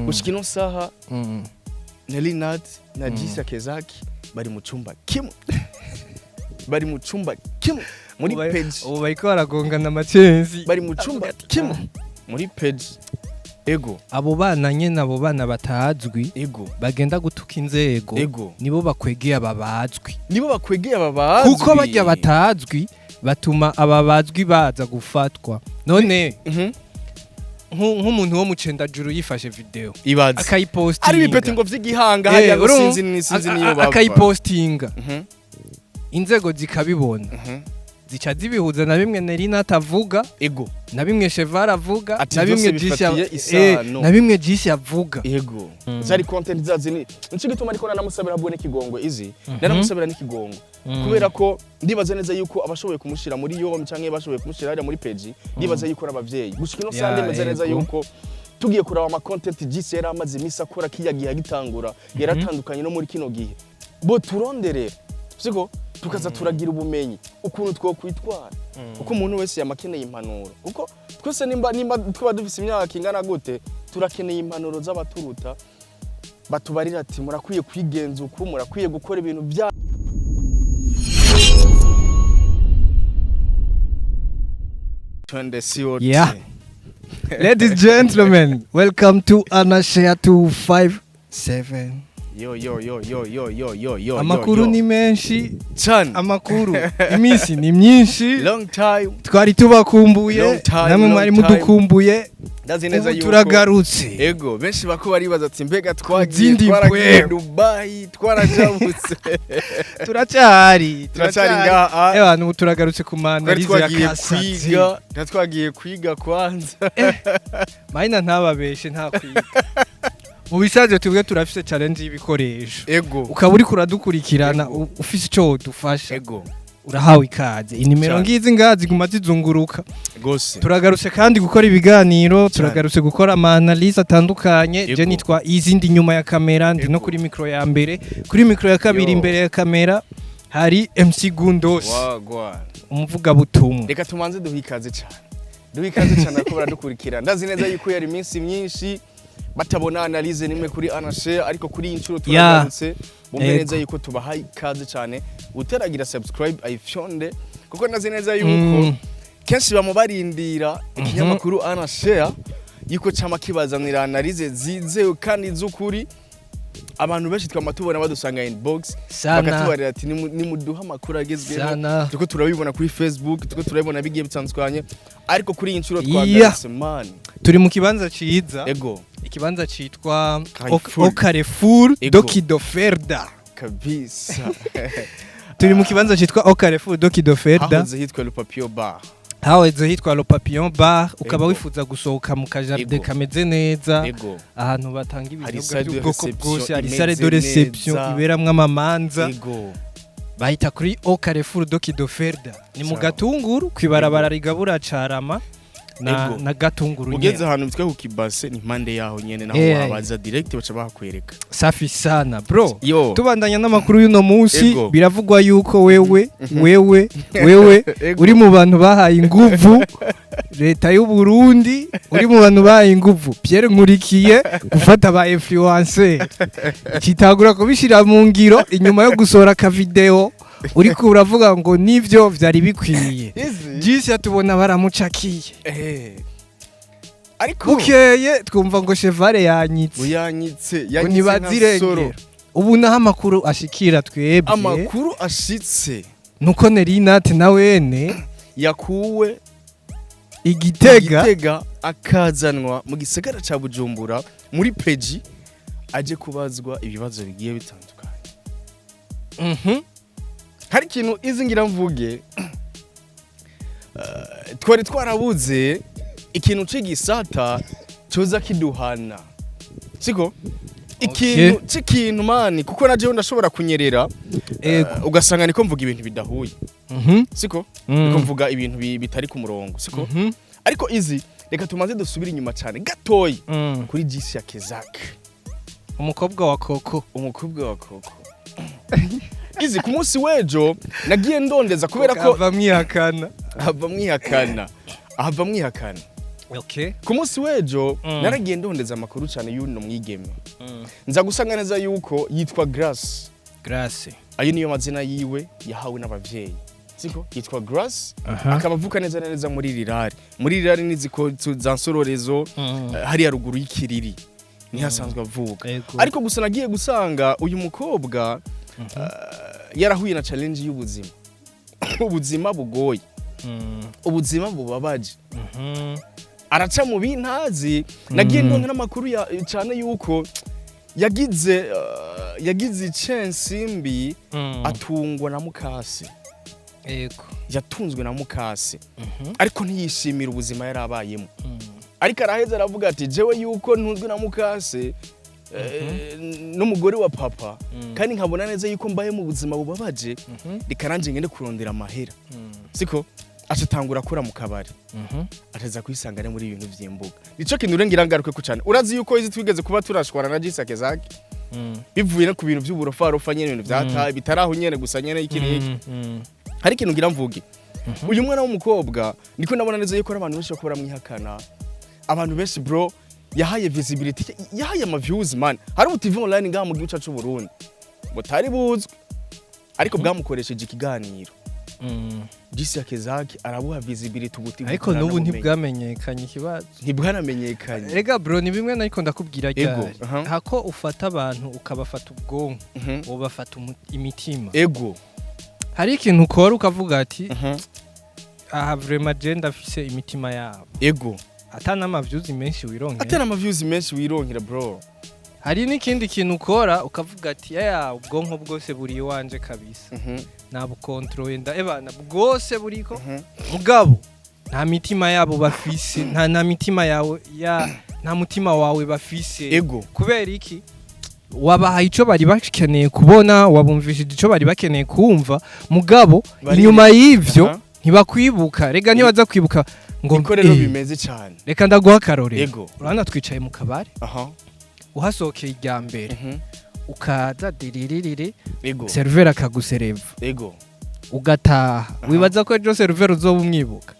Gushika ino saha, Nelly Nat na Jisia Kezaki bari mu cumba kimwe, bari mu cumba kimwe muri page. Ubu bariko baragongana amacenzi. Bari mu cumba kimwe muri page, ego. Abo bana nyene, abo bana batazwi bagenda gutuka inzego, nibo bakwegeye aba bazwi. Nibo bakwegeye aba bazwi. Kuko barya batazwi batuma aba bazwi baza gufatwa none. Nk'umuntu wo mu Cendajuru yifashe video Ibaze akayipostinga, ari ibipeti ngo vy'igihanga hariya ngo sinzi ni sinzi niyo bava. Akayipostinga, inzego zikabibona, zica zibihuza na bimwe Nelly Nat avuga, na bimwe Cheval avuga, Ati na bimwe byose Jisi bifatiye isano. Na bimwe Jisi avuga. Ego, zari content zazi ni nico gituma, ariko nanamusabira bwo n'ikigongo izi, nanamusabira n'ikigongo, kubera ko ndibaza neza yuko abashoboye kumushira muri yombi canke bashoboye kumushira hariya muri page, ndibaza yuko n'abavyeyi gushika ino saha ndemeza neza yuko tugiye kuraba ama content Jisi yari amaze imisi akora kiya gihe agitangura, yaratandukanye no muri kino gihe. Bo turonderera siko tukaza turagira ubumenyi ukuntu twokwitwara, kuko umuntu wese yamakeneye impanuro, kuko twese nimba twaba dufise imyaka ingana gute, turakeneye impanuro z'abaturuta, batubarira ati murakwiye kwigenza uku, murakwiye gukora ibintu bya twende siwote. Yeah. Ladies, gentlemen, welcome to Anashare 257. Yo yo yo yo yo yo yo yo. Amakuru yo. ni menshi. Cyane. Amakuru iminsi ni myinshi. Long time. Twari tubakumbuye. Long time, namwe long mwari time. mudukumbuye. Ndazi neza Ubu yuko turagarutse. Ego, benshi bako baribaza ati mbega twagiye Zindi twaragiye mpwemu. Dubai, twarajabutse? Turacyahari. Turacyari ngaha. Ewa, ubu turagarutse ku Twari ma analyse ya twagiye Kasatsi. kwiga, twari twagiye kwiga kwanza. Mahina ntababeshe, nta kwiga. Mu bisanzwe twebwe turafise challenge y'ibikoresho. Ukaba uriko uradukurikirana, ufise ico wodufasha, urahawe ikaze. Inimero Cyane. ngizi ngaha ziguma zizunguruka. Gose. Turagarutse kandi gukora ibiganiro, turagarutse gukora ama analyse atandukanye. Je nitwa izindi nyuma ya kamera, ndi no kuri micro ya mbere, kuri micro ya kabiri, imbere ya kamera hari MC Gundos, Wagwan. umuvugabutumwa. Reka tumanze duhe ikaze cyane, duhe ikaze cyane ko baradukurikira. Ndazi neza yuko yari iminsi myinshi batabona analyse nimwe kuri Anashe, ariko kuri iyi nshuro turagarutse. Bumve neza yuko tubahaye ikaze cyane. Utaragira subscribe ayifyonde, kuko ndazi neza yuko kenshi bamubarindira ikinyamakuru Anashare yuko cama kibazanira analyse zizewe kandi z'ukuri. Abantu benshi twama tubona badusanga inbox, Sana. bakatubarira ati nimuduhe amakuru agezweho. Sana. Turiko turabibona kuri Facebook, turiko turabibona bigiye bitandukanye, ariko kuri iyi nshuro twagarutse, man. Turi mu kibanza ciza, ikibanza citwa Carrefour. Au Carrefour Dokidoferda. Kabisa. Turi mu kibanza citwa Au Carrefour Dokidoferda. Hahoze hitwa Le Papillon Bar. Hahoze hitwa Le Papillon Bar. Ukaba wifuza gusohoka mu ka jardin kameze neza, ahantu batanga Hari ibinyobwa salle de by'ubwoko réception bwose, hari imeze salle de réception neza. iberamwo amamanza, bahita kuri Au Carrefour Dokidoferda. Ni mu Gatunguru, kwibarabara rigabura Carama na, na Gatunguru Ugeze nyene. ahantu bitwa ku Kibase, ni impande yaho nyene, naho wabaza direct baca bahakwereka. Safi sana, bro. Yo. Tubandanya n'amakuru y'uno munsi. Biravugwa yuko wewe uri mu bantu bahaye inguvu leta y'u Burundi, uri mu bantu bahaye inguvu Pierre Nkurikiye gufata ba influencer, kitagura kubishira mu ngiro inyuma yo gusohora aka video uriko uravuga ngo nivyo vyari bikwiye. Izi Jisi tubona baramucakiye. Ariko Bukeye twumva ngo Cheval yanyitse, uyanyitse ngo yanyitse nka soro. ntibazirengera. Ubu naho amakuru ashikira twebwe, Amakuru ashitse nuko Nelly Nat na wene yakuwe Igitega, Igitega akazanwa mu gisagara ca Bujumbura muri peji, aje kubazwa ibibazo bigiye bitandukanye. Hari ikintu izi ngira mvuge. Twari twarabuze ikintu c'igisata coza kiduhana, siko ikintu c'ikintu, man, kuko na jewe ndashobora kunyerera, ugasanga niko mvuga ibintu bidahuye, siko niko mvuga ibintu bitari ku murongo, siko? Ariko izi reka tumaze dusubire inyuma cyane gatoyi kuri Jisi ya Kezak. Umukobwa wa Koko. Umukobwa wa Koko. Izi ku munsi w'ejo nagiye ndondeza kubera ko ava mwihakana. Ahava mwihakana, ahava mwihakana. Okay. Ku munsi w'ejo naragiye ndondeza amakuru cyane y'uno mwigeme, nza gusanga neza yuko yitwa Grace. Grace. Ayo niyo mazina yiwe yahawe n'abavyeyi, siko? Yitwa Grace, akaba avuka neza na neza muri Rirare. Muri Rirare ni ziko za Nsororezo, hariya ruguru y'Ikiriri niho asanzwe avuka. Ariko gusa nagiye gusanga uyu mukobwa yarahuye na challenge y'ubuzima, ubuzima bugoye, ubuzima bubabaje, araca mu bintazi. Nagiye ndonka n'amakuru cyane yuko yagize chance mbi, atungwa na mukase. Yatunzwe na mukase, ariko ntiyishimira ubuzima yari abayemo. Ariko araheza aravuga ati: "Jewe yuko ntunzwe na mukase, n'umugore wa papa, kandi nkabona neza yuko mbaye mu buzima bubabaje, reka nanjye ngende kurondera amahera." Siko? Acatangura akora mu kabari, ataza kwisanga ari muri ibintu vy'imbuga. Nico kintu rero ngira ngaruke ku cyane. Urazi yuko izi twigeze kuba turashwana na Jisake Zaki, bivuye no ku bintu vy'uburofarofa nyene, ibintu vyataye bitaraho nyene, gusa nyene iki n'iki. Hari ikintu ngira mvuge. Uyu mwana w'umukobwa, niko ndabona neza yuko ari abantu benshi bako baramwihakana, abantu benshi bro yahaye visibility, yahaye ama views man. Hari ubu TV online ngaha mu gihugu cyacu c'u Burundi butari buzwi, ariko bwamukoresheje ikiganiro, Jisake Zaki arabuha visibility ubuti. Ariko n'ubu ntibwamenyekanye ikibazo. Ntibwanamenyekanye. Rega bro, ni bimwe nariko ndakubwira ryari, hako ufata abantu ukabafata ubwonko, ubafata imitima. Hari ikintu ukora ukavuga ati: "Aha vraiment je ndafise imitima yabo." Ata n'ama views menshi wironkera. Atari ama views menshi wironkera bro. Hari n'ikindi kintu ukora ukavuga ati: "Ya, ubwonko bwose buri iwanje kabisa, nabukontroye, nda ebana bwose buriko." Mugabo nta mitima yabo bafise, nta mitima yawe ya nta mutima wawe bafise. Kubera iki? Wabahaye ico bari bakeneye kubona, wabumvishije ico bari bakeneye kumva, mugabo inyuma y'ivyo ntibakwibuka. Rega ntibaza kwibuka ngo Niko rero bimeze cyane. Reka ndaguha akarorero. Urabona twicaye mu kabari, uhasohokeye irya mbere, ukaza diriririri, serveur akagusereva, ugataha. Wibaza ko ejo serveur uzoba umwibuka?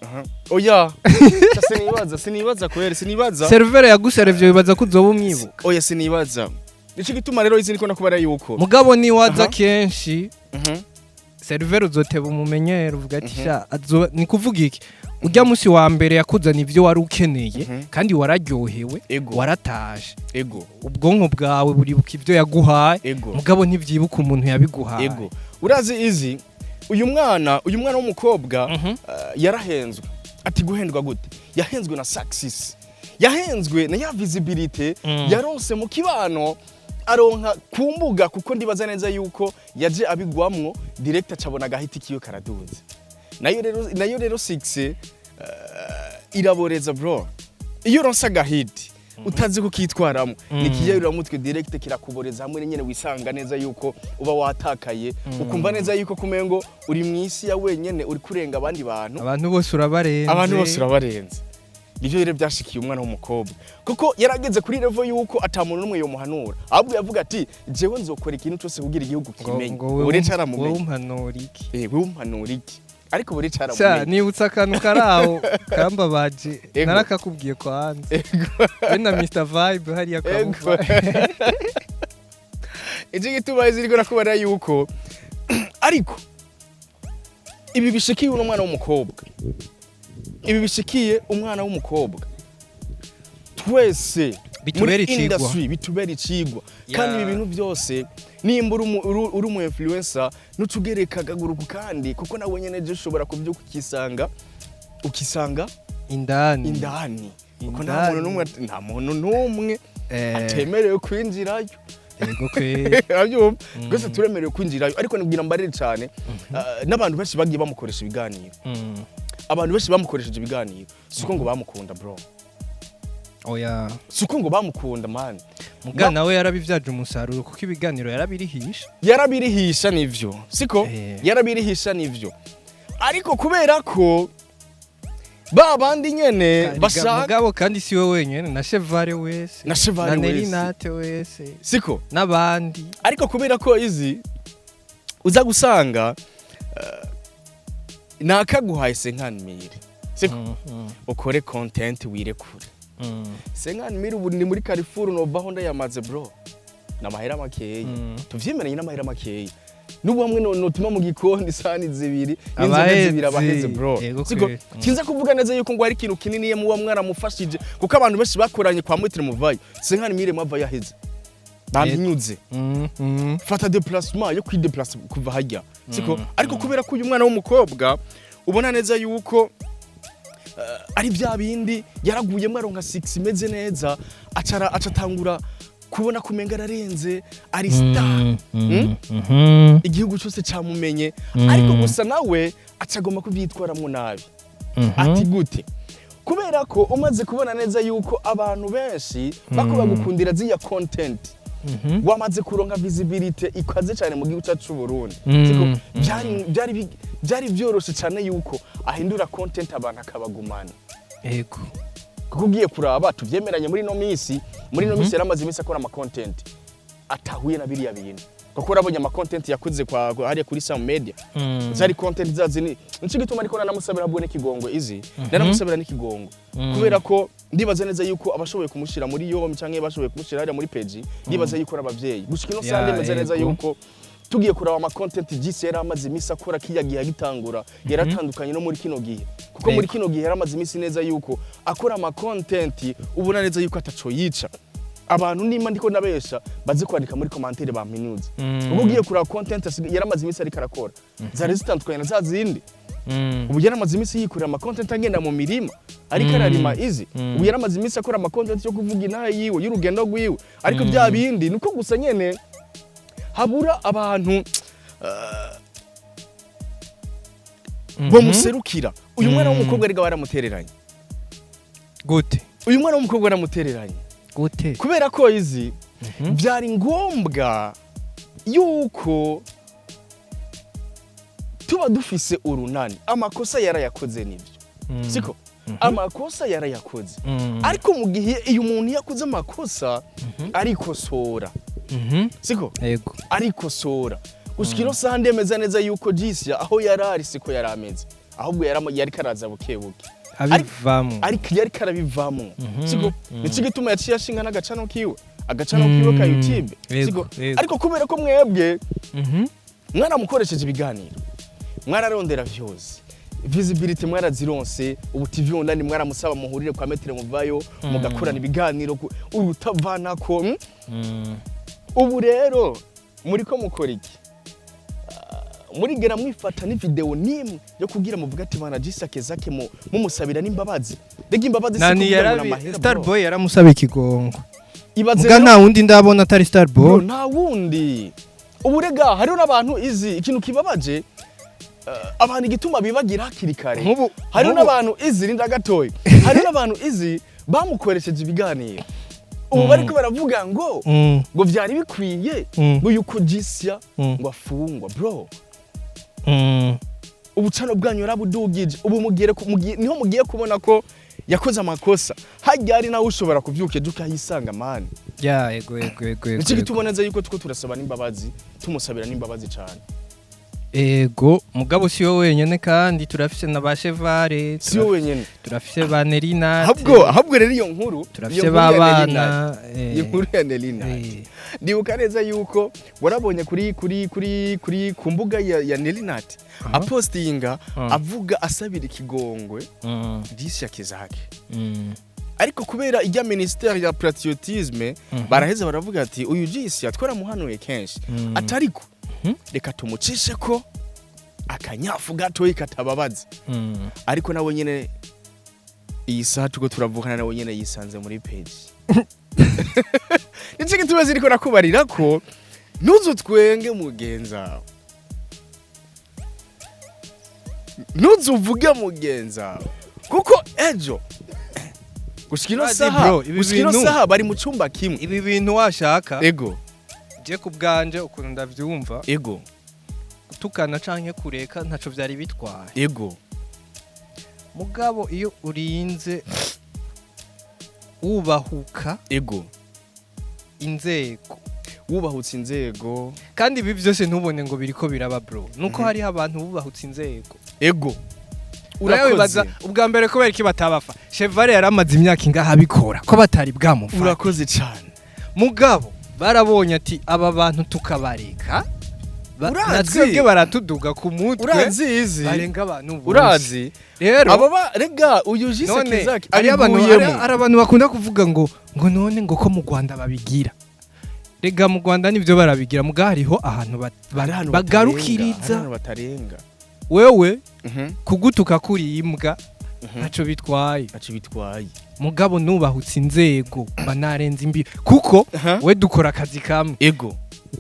Oya, sinibaza, sinibaza kweri, sinibaza. Serveur yaguserevye, wibaza ko uzoba umwibuka? Oya, sinibaza. Nico gituma rero izi niko nakubara yuko Mugabo niwaza kenshi, serveur uzoteba umumenyero, uvuga ati: "Sha ni kuvuga iki?" Urya musi wa mbere yakuzana ivyo wari ukeneye, kandi wararyohewe, warataje. Ubwonko bwawe buribuka ivyo yaguhaye, mugabo ntivyibuka umuntu yabiguhaye. Urazi izi uyu mwana w'umukobwa yarahenzwe. Ati guhendwa gute? Yahenzwe na success, yahenzwe na ya visibility yaronse mu kibano, aronka ku mbuga, kuko ndibaza neza yuko yaje abigwamwo direct, acabona agahiti kiwe karaduze. Nayo rero 6 iraboreza bro. Iyo uronse agahiti utazi kukitwaramo, ni ikiyayuramutwe direct, kirakuboreza hamwe nyene wisanga neza yuko uba watakaye, ukumva neza yuko kumengo uri mu isi ya wenyene, uri kurenga abandi bantu. Abantu bose urabarenze. Abantu bose urabarenze. Nivyo rero byashikiye umwana w'umukobwa, kuko yarageze kuri level yuko ata muntu n'umwe yomuhanura, ahubwo yavuga ati: "Jewe nzokora ikintu cyose kugira igihugu ngo kimenye." Ngo wewe Buri wewe caramumenye. Umpanura iki? Wewe umpanura iki? Ariko buri Sha, caramumenye. nibutse akantu kari aho kambabaje. Narakakubwiye kwanza, we na Mr Vibe hariya kwa Muva. Iki gituma ziriko nakubara yuko ariko ibi bishikiye uno mwana w'umukobwa, ibi bishikiye umwana w'umukobwa, twese Bitubere muri icigwa. industry bitubera icigwa. Kandi ibi bintu byose, nimba uri umu influencer, nutugereka akaguru ku kandi, kuko nawe nyene je ushobora kubyuka ukisanga indani. Indani, kuko nta Indani. muntu n'umwe, nta muntu n'umwe atemerewe kwinjirayo. Yego kweri. Urabyumva? Twese turemerewe kwinjirayo, ariko nibwira mbarire cyane n'abantu benshi bagiye bamukoresha ibiganiro. Abantu benshi bamukoresheje ibiganiro siko ngo bamukunda bro. Oya. Siko ngo bamukunda man. Muga nawe yarabivyaje umusaruro, kuko ibiganiro yarabirihisha. Yarabirihisha nivyo, siko? Yarabirihisha nivyo, ariko kubera ko ba bandi nyene bashaka Mugabo kandi si we wenyene, na Chevale wese, Na Chevale na wese. Nerinate wese, Siko? n'abandi. Ariko kubera ko izi uza gusanga nakaguhaye 50 mille. Siko ukore content wirekure. 50 mille ubu ni muri Carrefour novaho ndayamaze, bro, n'amahera makeya. Tuvyemeranye, n'amahera makeya. N'ubu hamwe notuma mu gikoni isahani zibiri n'inzoga Abaheze. zibiri, abaheze, bro. Yego Siko kweli. Sinza kuvuga neza yuko ngo hari ikintu kinini muba mwaramufashije, kuko abantu benshi bakoranye kwa Maître Muvayo, 50 mille mwava yaheze bampinyuze. Fata déplacement yo kwidéplacer kuva hajya, siko? Ariko kubera ko uyu mwana w'umukobwa ubona neza yuko ari bya bindi yaraguyemo, aronka 6 imeze neza, acara acatangura kubona kumenga ararenze, ari star. Igihugu cyose cyamumenye. Ariko gusa nawe acagomba kubyitwaramo nabi. Ati gute? Kubera ko umaze kubona neza yuko abantu benshi bako bagukundira ziriya content, wamaze kuronka visibility ikaze cyane mu gihugu cyacu cy'u Burundi. Siko byari byoroshe cyane yuko ahindura content, abantu akabagumana. Kuko ugiye kuraba, tuvyemeranye, muri no minsi yaramaze iminsi akora ama content atahuye na biriya bintu, kuko urabonye ama content yakoze kwa hariya kuri Sam Media, zari content zazini. Nico gituma ariko nanamusabira bwo n'ikigongwe izi, nanamusabira n'ikigongwe, kubera ko ndibaza neza yuko abashoboye kumushira muri yombi canke bashoboye kumushira hariya muri page, ndibaza yuko n'abavyeyi gushika ino saha ndemeza neza yuko tugiye kuraba ama content GC yari amaze iminsi akora kiya gihe agitangura, yaratandukanye no muri kino gihe, kuko muri kino gihe yari amaze iminsi neza yuko akora ama content ubona neza yuko ataco yica abantu. Nimba ndiko nabesha, baze kwandika muri commentaire bampinyuze. Ubwo ugiye kuraba content yaramaze iminsi ariko arakora, zari zitandukanye na za zindi. Ubu yaramaze iminsi yikorera ama content, agenda mu mirima ariko ararima izi. Ubu yaramaze iminsi akora ama content yo kuvuga inaha yiwe, y'urugendo rwiwe. Ariko bya bindi nuko gusa nyene habura abantu bomuserukira. Uyu mwana w'umukobwa ariko baramutereranye. Gute? Uyu mwana w'umukobwa baramutereranye. Gute? Kubera ko izi byari ngombwa yuko tuba dufise urunani. Amakosa yarayakoze, nivyo. Siko amakosa yarayakoze, ariko mu gihe iyo umuntu yakoze amakosa arikosora. Siko? Yego. Arikosora. Gushika ino saha ndemeza neza yuko Jisya aho yarari siko yari ameze, ahubwo yariko araza buke buke. Abivamo. Ariko yariko arabivamo. Siko? Nico gituma yaciye ashinga n'agacano kiwe, agacano kiwe ka YouTube. Siko? Ariko kubera ko mwebwe mwaramukoresheje ibiganiro, mwararondera vyose, visibility mwarazironse, ubu TV online mwaramusaba muhurire kwa Maître Muvayo, mugakorana ibiganiro urutavanako? Ubu rero muriko mukora iki? Ah, murigera mwifata ni video nimwe yo kugira muvuga ati bana Jisa Kezake mumusabira n'imbabazi? Rega imbabazi si Nani? kuvuga ngo Yarabi n'amahera, bro. Starboy yaramusaba ikigongo. Ibaze Muga rero. nta wundi ndabona atari Bro, Starboy. nta wundi. Ubu rega hariho n'abantu izi ikintu kibabaje, abantu igituma bibagira hakiri kare. Nk'ubu Hariho nk'ubu- n'abantu izi, rinda gatoya, hariho n'abantu izi bamukoresheje ibiganiro, ubu bariko baravuga ngo ngo vyari bikwiye ngo yuko Jisya ngo afungwa, bro. Ubucano bwanyu yarabudugije. Ubu mugire niho mugiye kubona ko yakoze amakosa. Hajya ari nawe ushobora kuvyuka ejo ukayisanga, man. Ya, yego. Nicyo gituma neza yuko tuko turasaba n'imbabazi, tumusabira n'imbabazi cyane. Ego, mugabo si wowe wenyene, kandi turafise na ba Chevare. Si wowe wenyene. Turafise ba Nerinate. Ahubwo rero iyo nkuru, Turafise iyo ba nkuru ya bana. Nelinate, iyo nkuru ya Nelinate, ndibuka neza yuko warabonye kuri ku mbuga ya Nelinate apostinga avuga asabira ikigongwe Jisha Kezake. Ariko kubera ijya ministère ya patriotisme, baraheza baravuga ati uyu Jisha twaramuhanuye kenshi, atariko reka tumucishe ko akanyafu gatoyi katababaza. Ariko nawe nyene iyi saha tuko turavugana, nawe nyene yisanze muri page. Nico gituma ziriko nakubarira ko ntuzutwenge mugenzawe, ntuzuvuge mugenzawe, kuko ejo gushika ino Urazi, saha, bro, ibi gushika ino bintu- saha bari mu cumba kimwe. Ibi bintu washaka, je ku bwanje ukuntu ndavyumva, gutukana canke kureka ntaco vyari bitwaye. Mugabo iyo urinze wubahuka inzego, Wubahutse inzego. Kandi ibi byose ntubone ngo biriko biraba, bro, nuko hariho abantu bubahutse inzego. Ego. Urakoze. Wibaza ubwa mbere kubera iki batabafa? Chevale yaramaze imyaka ingaha abikora, ko batari bwamufata? Urakoze cyane. Mugabo barabonye ati aba bantu tukabareka Urazi. na twebwe baratuduga ku mutwe, Urazi izi barenga abantu bose. Urazi Rero abo ba rega uyu Jise none Kezaki hariyo abantu abiguyemo. hari abantu bakunda kuvuga ngo none ngo ko mu Rwanda babigira. Rega mu Rwanda nivyo barabigira, muga hariho ahantu Hari ahantu bagarukiriza. batarenga, hari ahantu batarenga. Wewe kugutuka kuri imbwa ntaco bitwaye. Ntaco bitwaye. Mugabo nubahutse inzego, banarenze imbi, kuko we dukora akazi kamwe.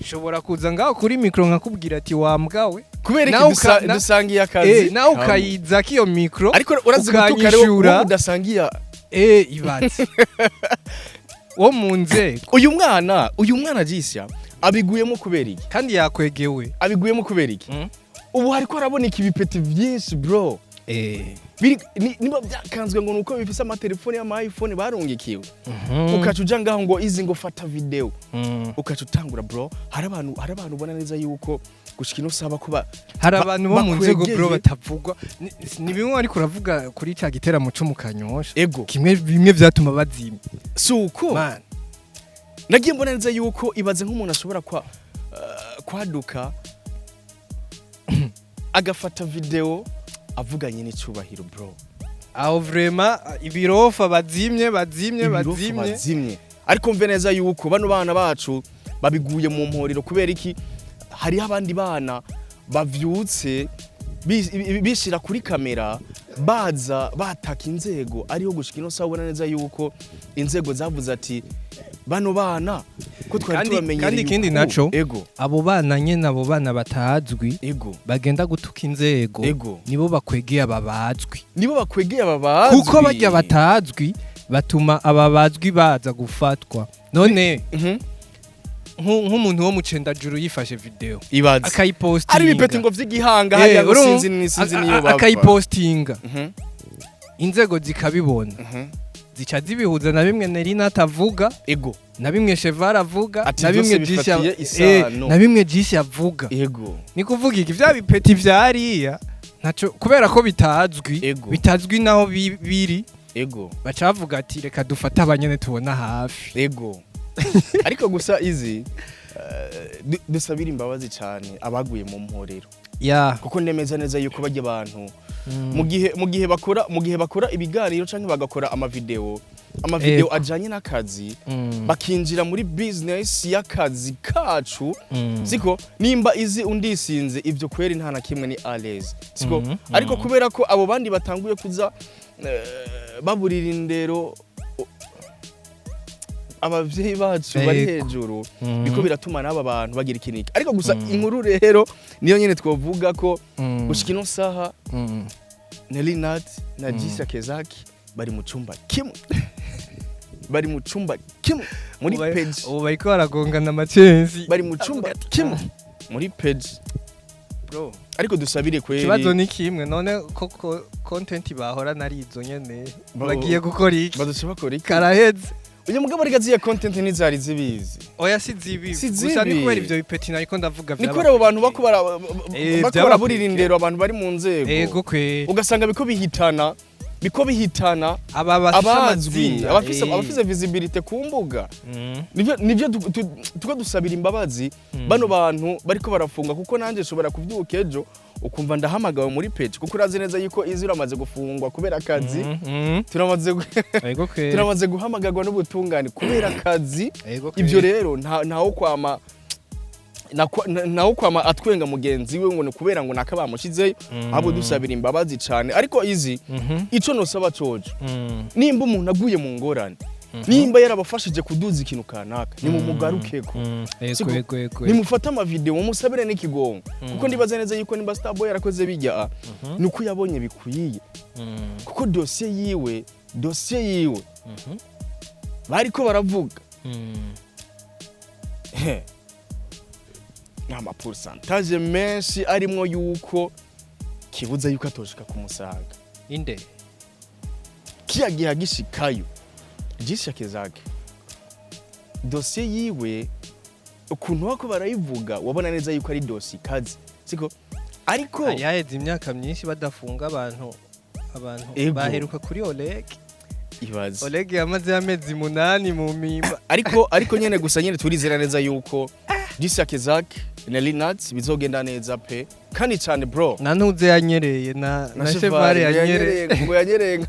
Ushobora kuza ngaho kuri micro nkakubwira ati wambwawe. Kubera iki? Nawe Dusangiye akazi. Nawe Hamwe. ukayizako iyo micro, Ariko urazi gutuka rero ukanyishura. wowe udasangiye. Ibaze wo mu nzego. Uyu mwana Jisya abiguyemo kubera iki? Kandi yakwegewe. Abiguyemo kubera iki? Ubu hariko haraboneka ibipeti byinshi, bro. Biri niba byakanzwe ngo nuko bifise amatelefone y'ama iPhone barungikiwe, ukaca uja ngaho ngo izi ngo fata video, ukaca utangura, bro. Hari abantu ubona neza yuko gushika ino saba kuba Hari abantu bo mu nzego, bro, bakwegeye. batavugwa. Ni bimwe ariko uravuga kuri cya giteramo cyo mu Kanyosha. Ego. Kimwe bimwe vyatuma bazima. Si uko? Man. Nagiye mbona neza yuko ibaze nk'umuntu ashobora kwaduka agafata video avuganye n'icubahiro, bro. Aho vraiment ibirofa bazimye, bazimye. Ibirofa. Bazimye. Bazimye. Ariko mve neza yuko bano bana bacu babiguye mu mporero. Kubera iki? Hariho abandi bana bavyutse bishira kuri kamera, baza bataka inzego, ariho gushika ino saha ubona neza yuko inzego zavuze ati bano bana ko twari tubamenyereye Kandi ikindi uku." naco, Ego. abo bana nyene, abo bana batazwi bagenda gutuka inzego, nibo bakwegeye aba bazwi. Nibo bakwegeye aba bazwi. Kuko barya batazwi batuma aba bazwi baza gufatwa. None nk'umuntu wo mu Cendajuru yifashe video, Ibaze akayipostinga, ari ibipeti ngo vy'igihanga hariya, ngo sinzi ni sinzi niyo bava. Akayipostinga, inzego zikabibona, zica zibihuza na bimwe Nerina atavuga, na bimwe Cheval avuga, Ati na bimwe byose Jisi bifatiye isano. na bimwe Jisi avuga. Ni kuvuga iki? Vya bipeti vyariya ntaco, kubera ko bitazwi, bitazwi naho biri, baca bavuga ati reka dufate abanyene tubona hafi. Ego, ariko gusa izi dusabira imbabazi cyane abaguye mu mporero, kuko nemeza neza yuko bajya abantu mu gihe bakora ibiganiro canke bagakora amavideo ajanye n'akazi, bakinjira muri business y'akazi kacu. Siko nimba izi undisinze ivyo kweri nta na kimwe, ni à l'aise, siko? Ariko kubera ko abo bandi batanguye kuza baburira indero abavyeyi bacu bari hejuru, biko biratuma n'aba bantu bagira ikiniki. Ariko gusa inkuru rero niyo nyene twovuga ko gushika ino saha Nelly Nat na Jisa Kezaki bari mu cumba kimwe, bari mu cumba kimwe muri page. Ubu bariko baragongana amacenzi. Bari mu cumba kimwe muri page. Bro, ariko dusabire kweri. Ikibazo ni kimwe: none koko content bahora nari izo nyene, bagiye gukora iki? Baduce bakora iki? Karaheze. Uyu mugabo ariko aziye content ntizari zibizi. Oya, si zibi. Si Gusa ni zibi. kubera ivyo bipeti nariko ndavuga. Ni kubera abo bantu bako bako baraburira indero abantu bari mu nzego. Ego kwe. Ugasanga biko bihitana aba bafise abazwi, amazina, abafise abafise visibility ku mbuga. Nivyo tuko dusabira imbabazi bano bantu bariko barafunga, kuko nanjye nshobora kuvyuka ejo ukumva ndahamagawe muri page, kuko urazi neza yuko izi uramaze gufungwa kubera akazi. Ego kwe. Turamaze guhamagarwa n'ubutungane kubera akazi. Ego kwe. Ibyo rero ntawo kwama ntawo kwama atwenga mugenzi we ngo ni kubera ngo naka bamushizeyo. Ahubwo dusabira imbabazi cane. Ariko izi ico nosaba cojo, nimba umuntu aguye mu ngorane, nimba yarabafashije kuduza ikintu kanaka, nimumugarukeko. Ego. Siko? Ego, ego. Nimufate amavideo, mumusabire n'ikigongo, kuko ndibaza neza yuko nimba Starboy yarakoze bijya, nuko yabonye bikwiye, kuko dosiye yiwe bariko baravuga ni amapourcentage menshi arimwo yuko kibuza yuko atoshika kumusaga. Inde? Kiya gihe agishikayo Jisha Kezake, dosiye yiwe ukuntu bako barayivuga, wabona neza yuko ari dosiye ikaze, siko? Ariko Hari haheze imyaka myinshi badafunga abantu. abantu Ego. baheruka kuri Oleg. Ibaze. Oleg yamaze amezi 8 mu mimba. Ariko nyene gusa nyene turizera neza yuko Disia Kezak na Linat bizogenda neza pe, kandi cyane, bro. Na ntuze yanyereye na Chevale yanyereye. Ngo yanyereye,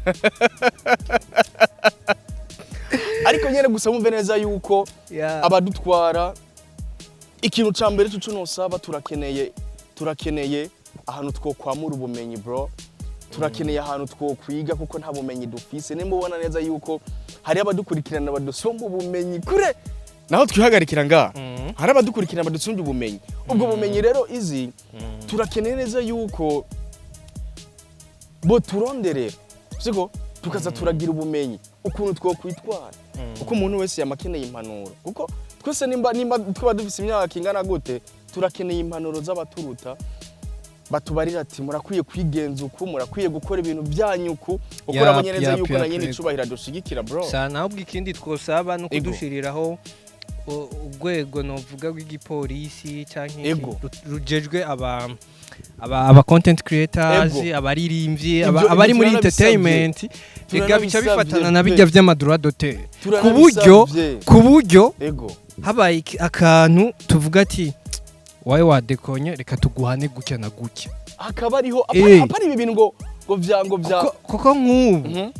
ariko nyene gusa mumve neza yuko abadutwara, ikintu ca mbere cyo nosaba, turakeneye ahantu twokwamura ubumenyi, bro. Turakeneye ahantu twokwiga kuko nta bumenyi dufise. Nimba ubona neza yuko hari abadukurikirana badusumba ubumenyi kure, naho twihagarikira ngaha, hari abadukurikirana badusumbya ubumenyi. Ubwo bumenyi rero izi turakeneye neza yuko bo turonderera, siko tukaza turagira ubumenyi ukuntu twokwitwara, uko umuntu wese yamakeneye impanuro, kuko twese nimba twaba dufise imyaka ingana gute, turakeneye impanuro z'abaturuta, batubarira ati murakwiye kwigenza uku, murakwiye gukora ibintu byanyu uku, uko urabonye neza yuko na nyine icubahiro dushigikira, bro. Sana, ahubwo ikindi twosaba no kudushiriraho urwego novuga rw'igipolisi canke iki, rujejwe aba content creators, abaririmbyi, abari muri entertainment. Rega bica Turanabisavye bifatana na pe. bijya vy'ama droit d'auteur, ku buryo Turanabisavye. ku buryo habaye akantu tuvuga ati wawe wadekonye, reka tuguhane gutya na gutya. Hakaba ariho apana ibi bintu ngo vya Kuko nk'ubu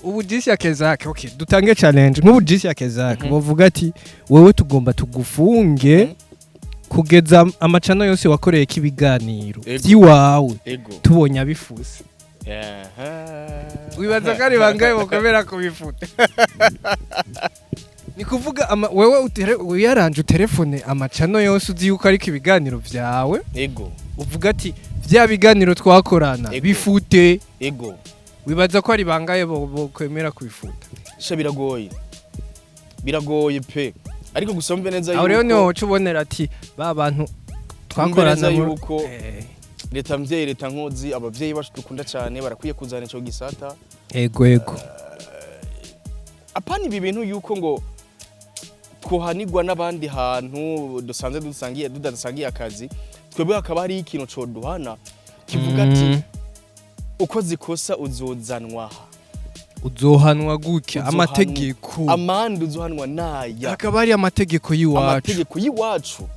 ubu Jisi Kezake, okay, dutange challenge. Nk'ubu Jisi Kezake bavuga ati wewe tugomba tugufunge kugeza amacano yose wakoreye ibiganiro by'iwawe tubonye abifuse. Wibaza ko ari bangahe bakomera kubifuta? Ni kuvuga wewe wiyaranje utelefone amacano yose uzi yuko ariko ibiganiro vyawe, uvuga ati vya biganiro twakorana bifute. Wibaza ko ari bangahe bokwemera kubifuta? Sha, biragoye, biragoye pe, ariko gusa mve neza Aho rero niho woca ubonera ati ba bantu twakorana neza yuko leta mvyeyi, leta nkozi, abavyeyi bacu dukunda cyane barakwiye kuzana ico gisata. Ego ego. Apana ibi bintu yuko ngo twohanirwa n'abandi hantu dusanzwe dusangiye, tudasangiye akazi, twebwe hakaba hari ikintu coduhana kivuga ati ukoze ikosa uzozanwa aha. Uzohanwa gutya. Uzohanwa. Amategeko Amande uzohanwa naya. Hakaba hari amategeko y'iwacu. Amategeko y'iwacu.